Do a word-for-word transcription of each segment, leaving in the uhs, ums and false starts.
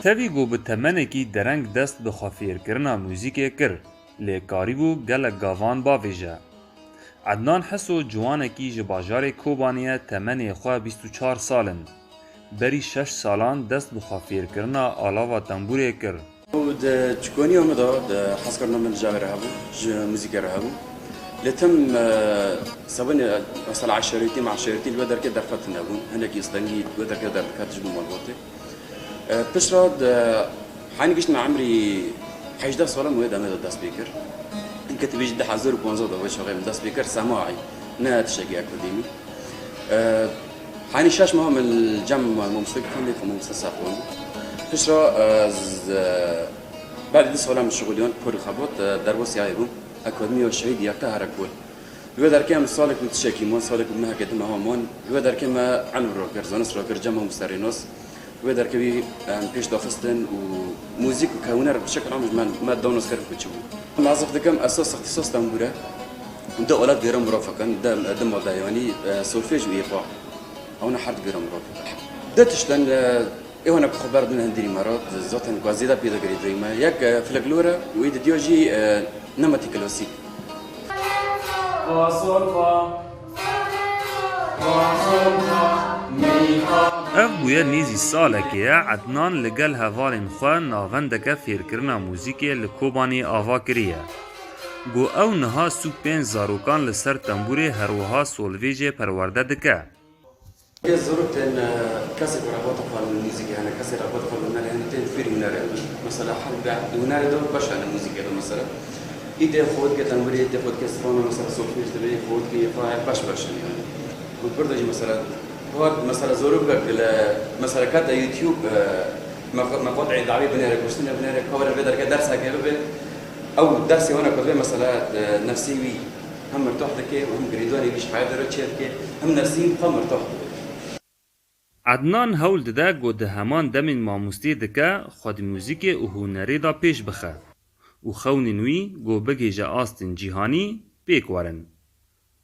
Tevî ku bi temenekî dereng dest bi xwe fêrkirina muzîkê kir, lê karîbû gelek gavan bavêje. Ednan Heso ciwanekî ji bajarê Kobanê ye, temenê xwe bîst û çar sal in. Berî şeş salan dest bi xwe fêrkirina alava tembûrê kir. Û di çikoniya min de, di hezkirina min ji re hebû, ji muzîkê re hebû. Lê tim, e, sebinê, mesela eşeretî, meşeretî li wê derkê derfet tune bûn. Hinekî stengî li wê derkê derdiket ji bo malbatê. E, pişt re di, hanî gişt me emrî hejdeh salan wê demê de dest pê kir. Hinke tu bêjî du hezar û panzdeh de wê çaxê min dest pê kir, semaî, ne tiştekî akademî. E, hanî şeş meha min li cem mamosteyekî xwendê, xwe mamoste Safwan. Pişt re, e, z-, e, berî du salan min şixuliyan, por xebat, e, derbasî ayê bûm. Akademiya Şehîd Yekta Herekol. Li wê derkê em salek û tiştekî man, salek û mehekê di meha man. Li wê derkê me ilm rakir, zanist rakir, cem mamoste Rênas. Li wê derkê wî em pêş daxistin û muzîk û kewner bi şekil am ji me, me danos kirin ku çi bû. Em ez dikim esas ixtîsas tembûr e. Du alet vêre mirafiqin, di, di maldeyanî, e, solfej û îqa. Ew ne her di vêre mirafiqin. Du tiştin, e, Ê hona ku xwe berdin hundirî me re, zaten ku ez zêde pê de girêdayî me. Yek, e, folklor e û ê didiya jî, e, nemetî klasîk. Ev bûye nêzî salekê ye Ednan li gel hevalên xwe navendeke fêrkirina muzîkê li Kobanê ava kiriye. Ku ew niha sûk pênc zarokan li ser tembûrê herwiha solvêjê perwerde dike. Yê zarok tên, e, kesê ku rexbata xwe li muzîkê hene, kesê rexbata xwe li hunerê hene, tên fêrî hunerê hene. Mesela her bi hunerê de beş hene muzîkê de mesela. Îdê xwe dike tembûrê, îdê xwe dike strana, mesela solfej dibe, xwe dike yê xwe beş beş hene yani. Û pir de jî mesela, hat mesela zarok bek li, mesela kete YouTube, e, meq-, meqat'ê dawî binêre, goştine binêre, ka were vê derke derseke bibe. Ew dersê wana ku dibe mesela, e, nefsê wî hem mirtah dike û hem girêdanê wî ji heyatê re çêdike, hem nefsî xwe mirtah dibe. Ednan hewl dide ku di heman demên mamosteyê dike xwe di muzîkê û hunerê de pêş bixe û xewnên wî ku bigihêje astên cîhanî pêk werin.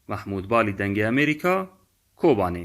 Mehmûd Balî, Dengê Amerîka, Kobanê.